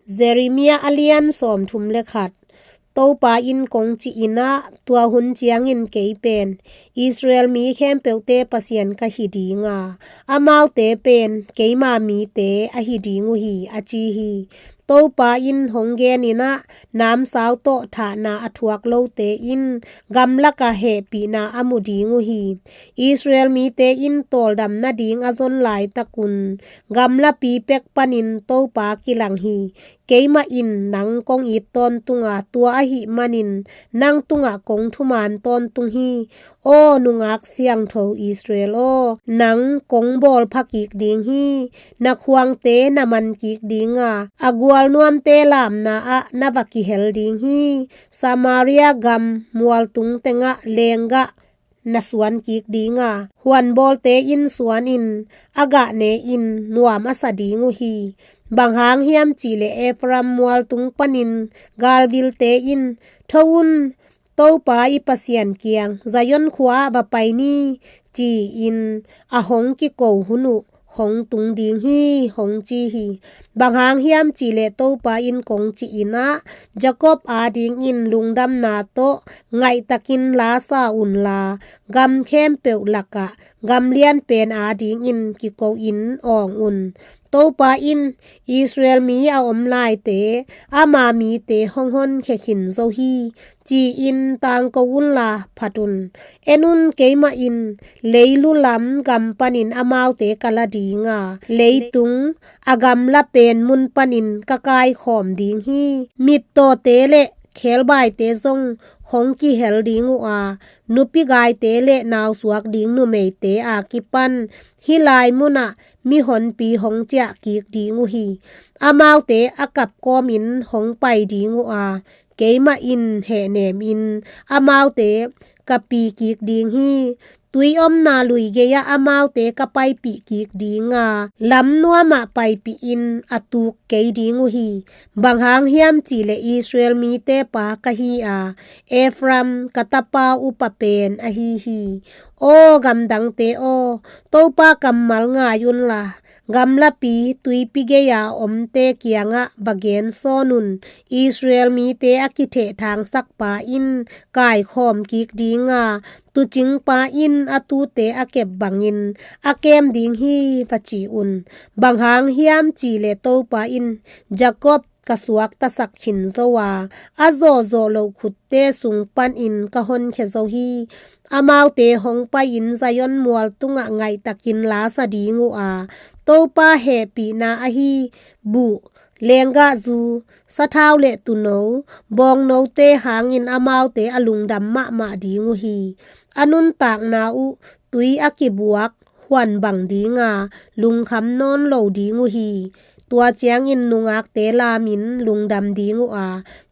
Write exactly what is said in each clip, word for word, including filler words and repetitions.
Jeremiah a lian sawmthum le khat. Topa in kong ci-in ah, tua hun ciangin kei pen Israel mi khempeuhte Pasian ka hi ding a, amaute pen keima mite ahi ding uh hi, a ci hi. Topa in hong genin ah, namsau tawh thahna a thuak lote in gamlakah hehpihna a mu ding uh hi. Israel mite in tawldam nading a zon laitakun gamlapi pek panin Topa kilang hi. Keimah in nang kong it tawntung a, tua ahih manin nang tungah kong thuman tawntung hi. Aw nungak siangtho Israel aw, nang kong bawlpha kik ding hi. Na khuangte na man kik ding a, a gualnuamte lamna ah na va kihel ding hi. Samaria gam mualtung tengah lenggah na suan kik ding a, huanbawlte in suanin a gah ne-in nuam a sa ding uh hi. Bang hang hiam cihleh Ephraim mualtung panin galvilte in, "Tho un, Topa i Pasian kiang Zion khua ah va pai ni," ci-in a hong kiko hun uh hong tung ding hi, hong ci hi. Bang hang hiam cihleh Topa in kong ci-in ah, Jacob adingin lungdamna tawh ngaihtakin la sa unla, gam khempeuh lakah gam lianpen adingin kiko-in awng un. Topa in, "Israel mi a om laite ama mite hong honkhia khin zo hi," ci-in tangko unla phat un. En un, keimah in leilu lam gam panin amaute ka la ding a, leitung a gamla pen mun panin ka kaikhawm ding hi. Mittawte le khebaite zong hong kihel ding uh a, nupi gaite le nausuak ding numeite a kipan hih lai munah mihonpi hong ciah kik ding uh hi. Amaute a kap kawmin hong pai ding uh a, keimah in hehnemin amaute ka pi kik ding hi. Tui omna lui gei-ah amaute ka paipih kik ding a, lam nuamah paipihin a tuk kei ding uh hi. Bang hang hiam cihleh Israel mite pa ka hi a, Ephraim ka tapa upa pen ahi hi. Aw gamdangte aw, Topa kammal ngai unla, gamlapi tuipi gei-a omte kiangah va gensawn un. Israel mite a kithehthangsak pa in kaikhawm kik ding a, tuucing pa in a tuute a kep bangin a kem ding hi, va ci un. Bang hang hiam cihleh Topa in Jacob ka suaktasak khin zo a, a zawhzawh loh khutte sung panin ka honkhia zo hi. Amaute hong pai-in Zion mual tungah ngaihtakin la sa ding uh a, Topa hehpihna ahi buh, lenggahzu, sathau le tuuno, bawngnote hangin amaute a lungdam mahmah ding uh hi. A nuntakna uh tui a kibuak huan bang ding a, lungkham nawn lo ding uh hi. Tua ciangin nungakte lamin lungdam ding uh a,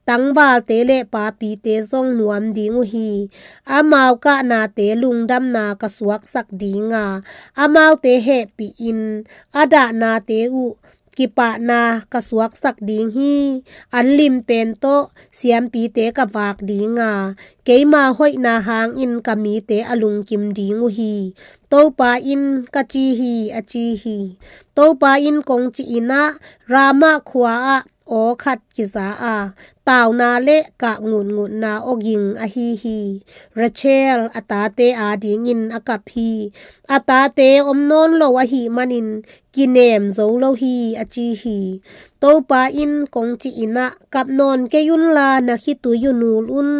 tangvalte le papite zong nuam ding uh hi. Amau kahnate lungdamna ka suaksak ding a, amaute hehpihin a dahnate uh kipahna ka suaksak ding hi. An lim pen tawh siampite ka vak ding a, keima hoihna hangin ka mite a lungkim ding uh hi. Topa in ka ci hi, a ci hi. Topa in kong ci-in ah, Ramah khua-ah aw khat kiza a, tauna le kah ngutngutna awging ahi hi. Rachel a tate adingin a kap hi. A tate om nawn lo ahih manin kinem zo lo hi, a ci hi. Topa in kong ci-in ah, kap nawn kei unla na khitui uh nul un.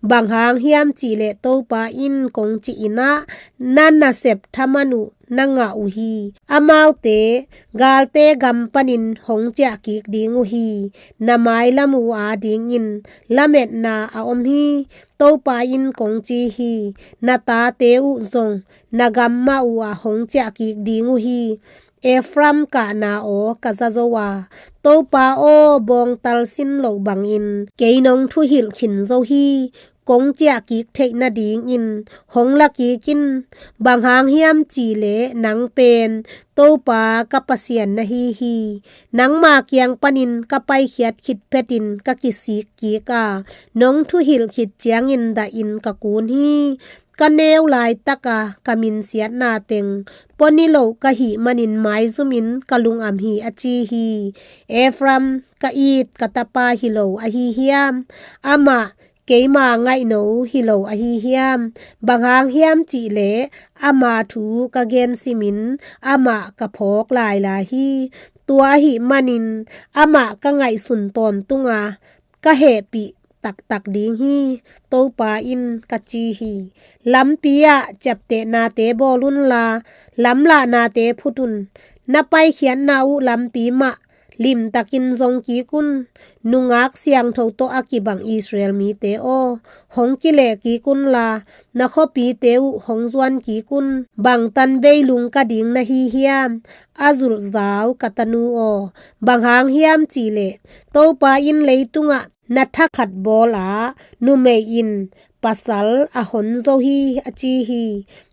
Bang hang hiam cihleh Topa in kong ci-in ah, na nasep thaman uh na ngah uh hi. Amaute galte gam panin hong ciah kik ding uh hi. Na mailam uh adingin lametna a om hi. Topa in kong ci hi. Na tate uh zong na gam mah uh ah hong ciah kik ding uh hi. Ephraim kahna aw ka za zo a, Topa aw, bawngtal sin loh bangin kei nong thuhilh khin zo hi. Kong ciah kik theih nadingin hong la kik in. Bang hang hiam cihleh nang pen Topa ka Pasian na hi hi. Nangma kiang panin ka paikhiat khit phetin ka kisik kik a, nong thuhilh khit ciangin dahin ka kun hi. ka neu laitaka ka minsiatna teng pua niloh ka hih manin maizumin ka lungam hi, a ci hi. Efraim ka it ka tapa hi lo ahi hiam? Amah keima ngaihno hi lo ahi hiam? Bang hang hiam cihleh ama thu ka gensimin amah ka phawk lailai hi. Tua ahih manin amah ka ngaihsun tawntunga ka hehpih taktak ding hi, Topa in ka ci hi. Lampi ah ciaptehnate bawl unla, lamlahnate phut un. Na paikhiatna uh lampi mah limtakin zong kik un. Nungak siangtho tawh a kibang Israel mite aw, hong kileh kik unla, na khuapite uh hong zuan kik un. Bang tanvei lungka ding na hi hiam? A zulhzau ka tanu aw, bang hang hiam cihleh Topa in leitungah na thakhat bawl a, numei in pasal a hon zo hi, a ci hi.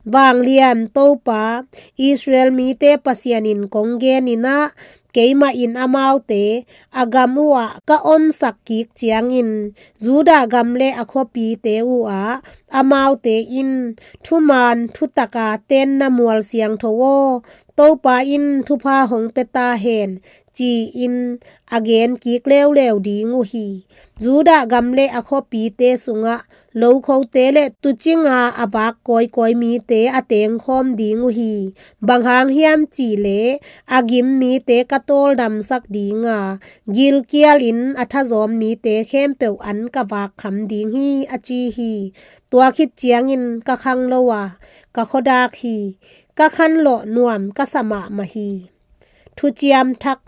Vanglian Topa, Israel mite Pasian in kong genin ah, keimah in amaute a gam uhah ka omsak kik ciangin, Judah gam le a khuapite uhah amaute in thuman thutaka tenna mual siangtho aw, Topa in thupha hong pia ta hen, ci-in a gen kik leuleu ding uh hi. Judah gam le a khuapite sungah lokhote le tucinga a vak kawikawi mite a tengkhawm ding uh hi. Bang hang hiam cihleh a gim mite ka tawldamsak dinga, gilkialin a thazawm mite khempeuh an ka vakkham ding hi, a ci hi. Tua khit ciangin ka khanglo a, ka khuadak hi. Ka khanlawh nuam ka sa mahmah hi. Thuciam thak.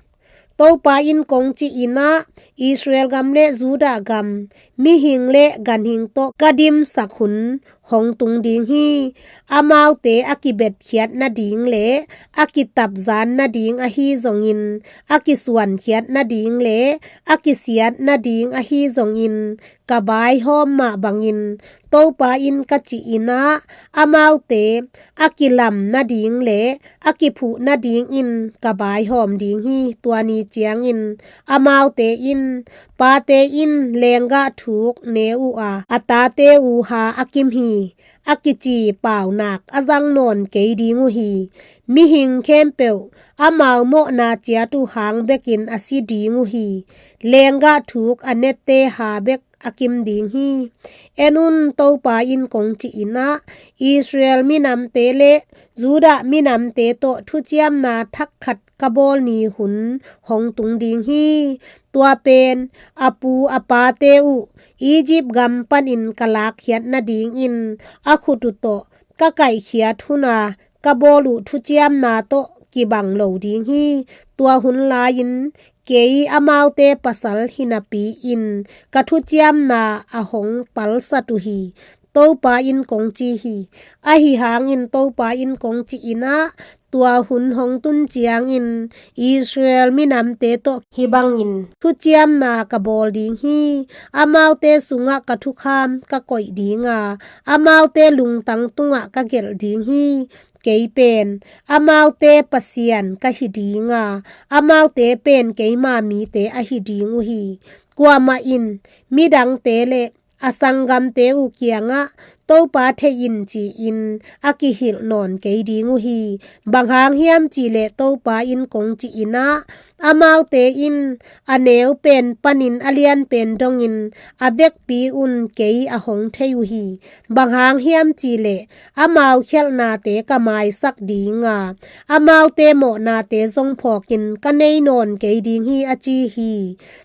Topa in kong ci-in ah, Israel gam le Judah gam, mihing le ganhing tawh ka dimsak hun hong tung ding hi. Amaute a kibetkhiat nading le a kitapzan nading ahi zongin, a kisuankhiat nading le a kisiat nading ahi zongin, ka vaihawm mah bangin, Topa in ka ci-in ah, amaute a kilam nading le a kiphuh nadingin ka vaihawm ding hi. Tua ni ciangin amaute in, pate in lenggah thuk ne uh a, a tate uh ha a kim hi, a kici paunak a zang nawn kei ding uh hi. Mihing khempeuh amau mawhna ciat uh hang bekin a si ding uh hi. Lenggah thuk a nette ha bek a kim ding hi. En un, Topa in kong ci-in ah, Israel minamte le Judah minamte tawh thuciamna thak khat ka bawl ni hun hong tung ding hi. Tua pen a pu a pate uh Egypt gam panin ka lakkhiat nadingin a khut uh tawh ka kaihkhiat hun a ka bawl uh thuciamna tawh kibang lo ding hi. Tua hun lai-in kei amaute pasal hinapi-in ka thuciamna a hong palsat uh hi, Topa in kong ci hi. Ahi hangin Topa in kong ci-in ah, tua hun hong tun ciangin Israel minamte tawh hih bangin thuciamna ka bawl ding hi. Amaute sungah ka thukham ka koih dinga, amaute lungtang tungah ka gelh ding hi. Kei pen amaute Pasian ka hi dinga, amaute pen keima mite ahi ding uh hi. Kuamah in midangte le a sanggamte uh kiangah, Topa thei in, ci-in a kihilh nawn kei ding uh hi. Bang hang hiam cihleh Topa in kong ci-in ah, amaute in a neu pen panin a lian pen dongin a vekpi un kei a hong thei uh hi. Bang hang hiam cihleh amau khialhnate ka maisak dinga, amaute mawhnate zong phawkin ka nei nawn kei ding hi, a ci hi.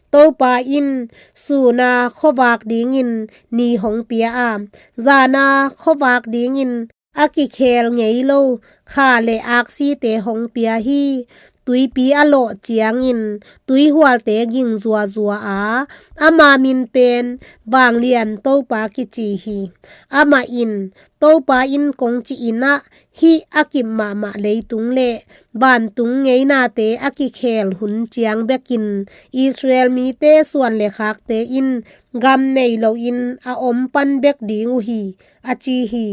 Topa in, sun a khuavak dingin ni hong pia a, zan a khuavak dingin a kikhel ngei lo kha le aksite hong pia hi. Tuipi a lawh ciangin tuihualte ging zuazua a, ama min pen Vanglian Topa kici hi. Amah in, Topa in kong ci-in ah, hih a kip mahmah leitung le vantung ngeinate a kikhel hun ciang bekin Israel mite suan le khakte in gam nei loin a om pan bek ding uh hi, a ci hi.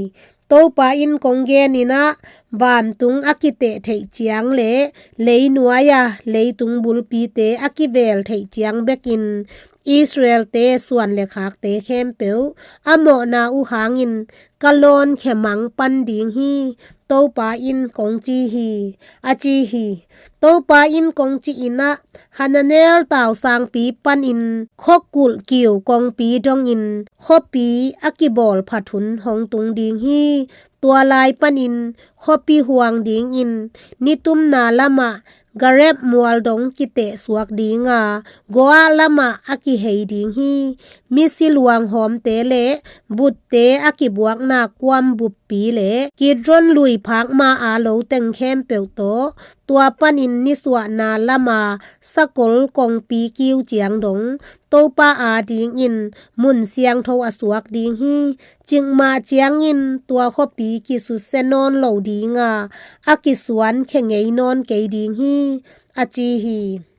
Topa in kong genin ah, vantung a kiteh theih ciang le leinuai-a leitung bulpite a kivel theih ciang bekin Israel-te suan le khakte khempeuh a mawhna uh hangin ka lawn khemang pan ding hi, Topa in kong ci hi, a ci hi. Topa in kong ci in ah, Hananel tausangpi panin khuakulh kiu kongpi dongin khuapi a kibawl phat hun hong tung ding hi. Tua lai panin khuapi huang dingin nitumna lamah Gareb mual dong kitehsuak dinga, Goah lamah a kihei ding hi. Misi luanghawmte le butte a kibuakna kuam buppi le Kidron lui phak ma-a lo teng khempeuh tawh, tua panin nisuahna lama sakol kongpi kiu ciang dong Topa adingin mun siangtho a suak ding hi. Cikmah ciangin tua khuapi kisuse nawn lo dinga, a kisuan khe ngei nawn kei ding hi, a ci hi.